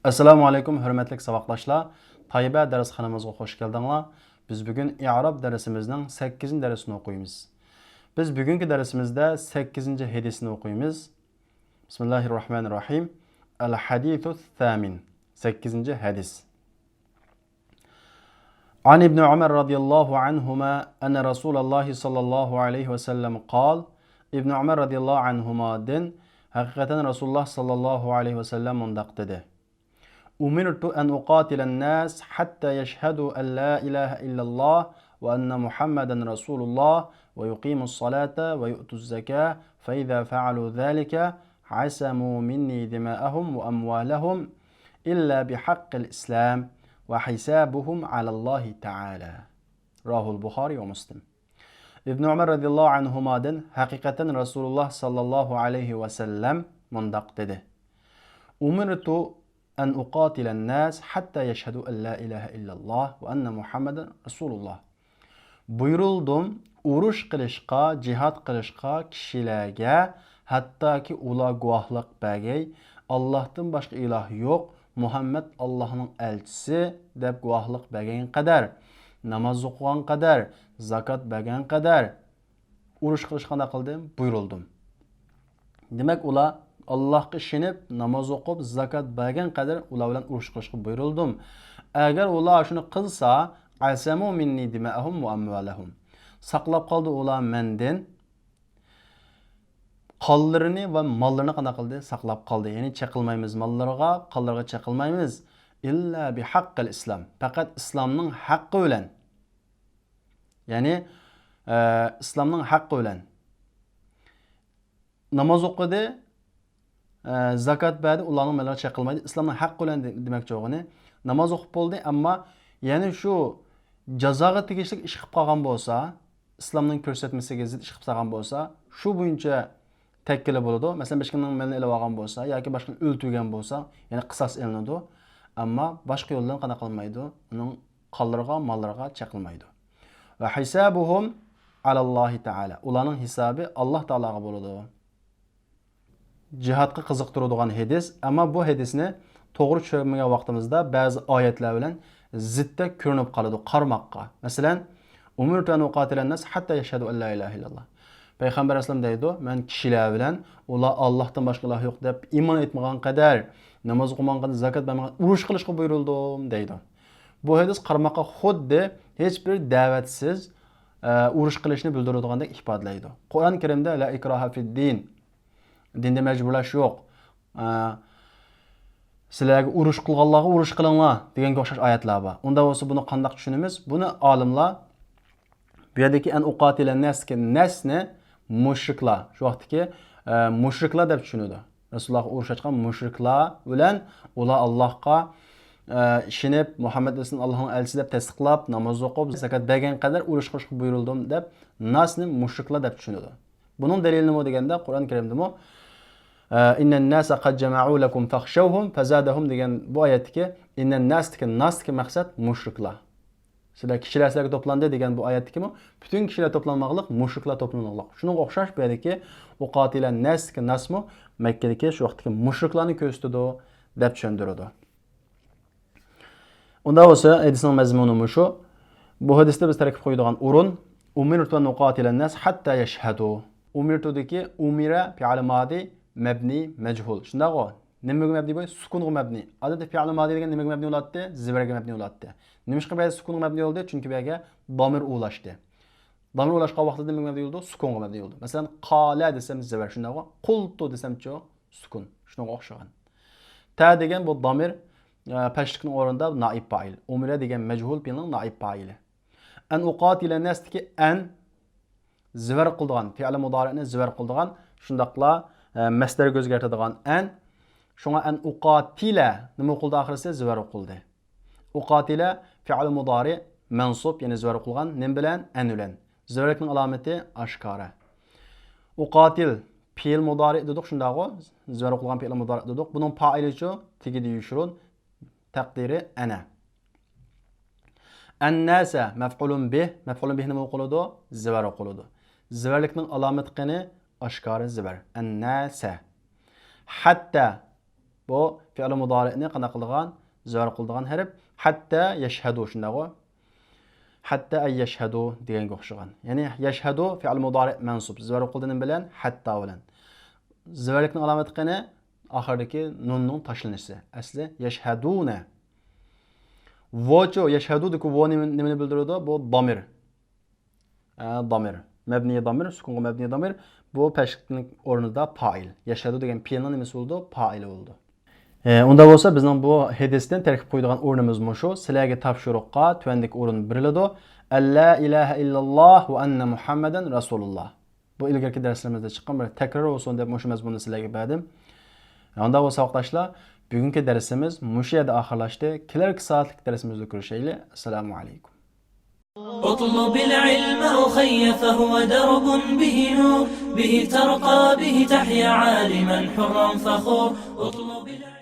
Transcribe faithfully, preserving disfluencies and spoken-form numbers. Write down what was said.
ئەسسالامۇ ئەلەيكۇم، ھۆرمەتلىك ساۋاقداشلار. تايبە دەرسخانىمىزغا خوش كەلدىڭلار. بىز بۈگۈن ئىئراب دەرسىمىزنىڭ سەككىزىنچى دەرسىنى ئوقۇيمىز. بىز بۈگۈنكى دەرسىمىزدە سەككىزىنچى ھەدىسنى ئوقۇيمىز. بىسمىللاھىررەھمانىررەھىم. ئەل ھەدىسۇس سامىن. سەككىزىنچى ھەدىس. عن ابن عمر رضي الله عنهما أن رسول الله صلى الله عليه وسلم قال، ئىبن ئۆمەر رەزىياللاھۇ ئەنھۇمادىن ھەقىقەتەن رەسۇلۇللاھ ساللاللاھۇ ئەلەيھى ۋەسەللەم مۇنداق دېدى: أمرت أن أقاتل الناس حتى يشهدوا أن لا إله إلا الله وأن محمدا رسول الله ويقيموا الصلاة ويؤتوا الزكاة فإذا فعلوا ذلك عصموا مني دماءهم وأموالهم إلا بحق الإسلام وحسابهم على الله تعالى. رواه البخاري ومسلم. ئىبن ئۆمەر رەزىياللاھۇ ئەنھۇمادىن ھەقىقەتەن رەسۇلۇللاھ ساللاللاھۇ ئەلەيھى ۋەسەللەم مۇنداق دېدى: أمرت أن أقاتل الناس حتى يشهدوا أن لا إله إلا الله وأن محمدا رسول الله. بۇيرۇلدۇم، ئۇرۇش قىلىشقا، جىھاد قىلىشقا كىشىلەرگە، ھەتتاكى ئۇلار گۇۋاھلىق بەرگەي، ئاللاھتىن باشقا ئىلاھ يوق، مۇھەممەد ئاللاھنىڭ ئەلچىسى دەپ گۇۋاھلىق بەرگەن قەدەر، ناماز ئوقۇغان قەدەر، زاكات بەرگەن قەدەر، ئۇرۇش قىلىشقا قانداق قىلدىم؟ بۇيرۇلدۇم. دېمەك، ئۇلار ئاللاھقا ئىشىنىپ، ناماز ئوقۇپ، زاكات بەرگەن قەدەر ئۇلار بىلەن ئۇرۇش قىلىشقا بۇيرۇلدۇم. ئەگەر ئۇلار شۇنى قىلسا، عصموا مني دماءهم وأموالهم. ساقلاپ قالدى ئۇلار مەندىن قانلىرىنى ۋە ماللىرىنى قانداق قىلدى؟ ساقلاپ قالدى. يەنى چېقىلمايمىز ماللىرىغا، قانلىرىغا چېقىلمايمىز. إلا بحق الإسلام. پەقەت ئىسلامنىڭ ھەققى بىلەن. يەنى، ئە، ئىسلامنىڭ ھەققى بىلەن. ناماز ئوقۇدى، ئە، زاكات بەردى، ئۇلارنىڭ مېلىغا چېقىلمايدۇ. ئىسلامنىڭ ھەققى بىلەن دې-، دېمەكچى بولغىنى. ناماز ئوقۇپ بولدى، ئەمما يەنە شۇ جازاغا تېگىشلىك ئىش قىلىپ قالغان بولسا، ئىسلامنىڭ كۆرسەتمىسىگە زىت ئىش قىلىپ قالغان بولسا، شۇ بويىچە تەگكىلى بولىدۇ. مەسىلەن، باشقىنىڭ مېلىنى ئېلىۋالغان بولسا ياكى باشقىنى ئۆلتۈرگەن بولسا، يەنە قىساس ئېلىنىدۇ. ئەمما باشقا يولدىن قانداق قىلمايدۇ؟ ئۇنىڭ قانلىرىغا، ماللىرىغا چېقىلمايدۇ. وحسابهم على الله تعالى. ئۇلارنىڭ ھېسابى ئاللاھ تائالاغا بولىدۇ. جىھادقا قىزىقتۇرىدىغان ھەدىس، ئەمما بۇ ھەدىسنى توغرا چۈشەنمىگەن ۋاقتىمىزدا بەزى ئايەتلەر بىلەن زىتتەك كۆرۈنۈپ قالىدۇ قارىماققا. مەسىلەن، أمرت أن أقاتل الناس حتى يشهدوا أن لا إله إلا الله. پەيغەمبەر ئەلەيھىسسالام دەيدۇ، مەن كىشىلەر بىلەن ئۇلار ئاللاھتىن باشقا ئىلاھ يوق دەپ ئىمان ئېيتمىغان قەدەر، ناماز ئوقۇمىغان قەدەر، زاكات بەرمىگەن، ئۇرۇش قىلىشقا بۇيرۇلدۇم دەيدۇ. بۇ ھەدىس قارىماققا خۇددى ھېچ بىر دەۋەتسىز، ئە، ئۇرۇش قىلىشنى بىلدۈرىدىغاندەك ئىپادىلەيدۇ. قۇرئان كەرىمدە لا ئىكراھە فىددىن، دىندا مەجبۇرلاش يوق، ئە، سىلەرگە ئۇرۇش قىلغانلارغا ئۇرۇش قىلىڭلار دېگەنگە ئوخشاش ئايەتلەر بار. ئۇنداق بولسا بۇنى قانداق چۈشىنىمىز؟ بۇنى ئالىملار بۇ يەردىكى أن أقاتل الناس دېگەن ناسنى مۇشرىكلار، شۇ ۋاقىتتىكى، ئە، مۇشرىكلار دەپ چۈشىنىدۇ. رەسۇلۇللاھقا ئۇرۇش ئاچقان مۇشرىكلار بىلەن ئۇلار ئاللاھقا، ئە، ئىشىنىپ، مۇھەممەد رەسۇلنى ئاللاھنىڭ ئەلچىسى دەپ تەستىقلاپ، ناماز ئوقۇپ، زاكات بەرگەن قەدەر ئۇرۇش قىلىشقا بۇيرۇلدۇم دەپ ناسنى مۇشرىكلار دەپ چۈشىنىدۇ. بۇنىڭ دەلىلى نېمە دېگەندە، قۇرئان كەرىمدىمۇ، ئە، إن الناس قد جمعوا لكم فاخشوهم فزادهم دېگەن بۇ ئايەتتىكى إن الناس دىكى ناس دىكى مەقسەت مۇشرىكلار. سىلەر، كىشىلەر سىلەرگە توپلاندى دېگەن بۇ ئايەتتىكىمۇ پۈتۈن كىشىلەر توپلانماقلىق، مۇشرىكلار توپلانماقلىق. شۇنىڭغا ئوخشاش بۇ يەردىكى أقاتل الناس دىكى ناسمۇ مەككىدىكى شۇ ۋاقىتتىكى مۇشرىكلارنى كۆرسىتىدۇ دەپ چۈشەندۈرىدۇ. ئۇنداق بولسا، ھەدىسنىڭ مەزمۇنى مۇشۇ. بۇ ھەدىستە بىز تەرەپ قويىدىغان ئورۇن، أمرت أن أقاتل الناس حتى يشهدوا. أمرت دىكى أمر فعل ماضي مبني مجهول. شۇنداقغۇ؟ نېمىگە مەبنىي بولدى؟ سۈكۈنغا مەبنىي. ئادەتتە فعل ماضي دېگەن نېمىگە مەبنىي بولاتتى؟ زىبەرگە مەبنىي بولاتتى. نېمىشقا بۇ يەردە سۈكۈنغا مەبنىي بولدى؟ چۈنكى بۇ يەرگە دامىر ئۇلاشتى. دامىر ئۇلاشقان ۋاقتىدا نېمىگە مەبنىي بولىدۇ؟ سۈكۈنغا مەبنىي بولىدۇ. مەسىلەن، قال دېسەم زىبەر، شۇنداقغۇ؟ قلت دېسەمچۇ؟ سۈكۈن. شۇنىڭغا ئوخشىغان. تا دېگەن بۇ دامىر، ئە، پەشلىكنىڭ ئورنىدا نائىب پائىل. أمر دېگەن مەجھۇل پېئىلنىڭ نائىب پائىلى. أن أقاتل الناس دىكى أن زىبەر قىلىدىغان، فېئىل مۇدارىئنى زىبەر قىلىدىغان، شۇنداقلا، ئە، مەسدەرگە ئۆزگەرتىدىغان أن. شۇڭا أن أقاتل نېمە قىلدى ئاخىرسى؟ زىبەر قىلدى. أقاتل فېئىل مۇدارىئ مەنسۇب، يەنى زىبەر قىلغان. نېمە بىلەن؟ أن بىلەن. زىبەرلىكنىڭ ئالامىتى ئاشكارا. أقاتل پېئىل مۇدارىئ دېدۇق، شۇنداقغۇ؟ زىبەر قىلغان پېئىل مۇدارىئ دېدۇق. بۇنىڭ پائىلىچۇ؟ تېگىدە يوشۇرۇن. تەقدىرى أنا. الناس مفعول به، مەفئۇلۇن بىھ نېمە ئوقۇلىدۇ؟ زىبەر ئوقۇلىدۇ. زىبەرلىكنىڭ ئالامىتى قېنى؟ ئاشكارا زىبەر. الناس. حتى بۇ فېئىل مۇدارىئنى قانداق قىلىدىغان؟ زىۋەر قىلىدىغان ھەرپ. ھەتتا يەشھەدۇ، شۇنداقغۇ؟ ھەتتا ئەن يەشھەدۇ دېگەنگە ئوخشىغان. يەنى يەشھەدۇ فېئىل مۇدارىئ مەنسۇب. زىۋەر قىلىدۇ نېمە بىلەن؟ ھەتتا بىلەن. زىۋەرلىكنىڭ ئالامىتى قېنى؟ ئاخىرىدىكى نۇننىڭ تاشلىنىشى. ئەسلى يەشھەدۇنە. ۋوچۇ، يەشھەدۇدىكى ۋو نېمە-، نېمىنى بىلدۈرىدۇ؟ بۇ دامىر. ئە، دامىر. مەبنىي دامىر، سۈكۇنغا مەبنىي دامىر. بۇ پەشكىتنىڭ ئورنىدا پائىل. يەشھەدۇ دېگەن پېئىلنىڭ نېمىسى بولىدۇ؟ پائىلى بولىدۇ. ئە، ئۇنداق بولسا بىزنىڭ بۇ ھەدىستىن تەركىب قويىدىغان ئورنىمىز مۇشۇ. سىلەرگە تاپشۇرۇققا تۆۋەندىكى ئورۇن بېرىلىدۇ. ئەللا ئىلاھە ئىللاللاھ ۋە ئەننە مۇھەممەدەن رەسۇلۇللاھ. بۇ ئىلگىرىكى دەرسلىرىمىزدە چىققان بىر تەكرار بولسۇن دەپ مۇشۇ مەزمۇننى سىلەرگە بەردىم. ئۇنداق بولسا ساۋاقداشلار، بۈگۈنكى دەرسىمىز مۇشۇ يەردە ئاخىرلاشتى. كېلەركى سائەتلىك دەرسىمىزدە كۆرۈشەيلى. ئەسسالامۇ ئەلەيكۇم. اطلب العلم أخي فهو درب به نور، به ترقى به تحيا عالما حرا فخور. اطلب العلم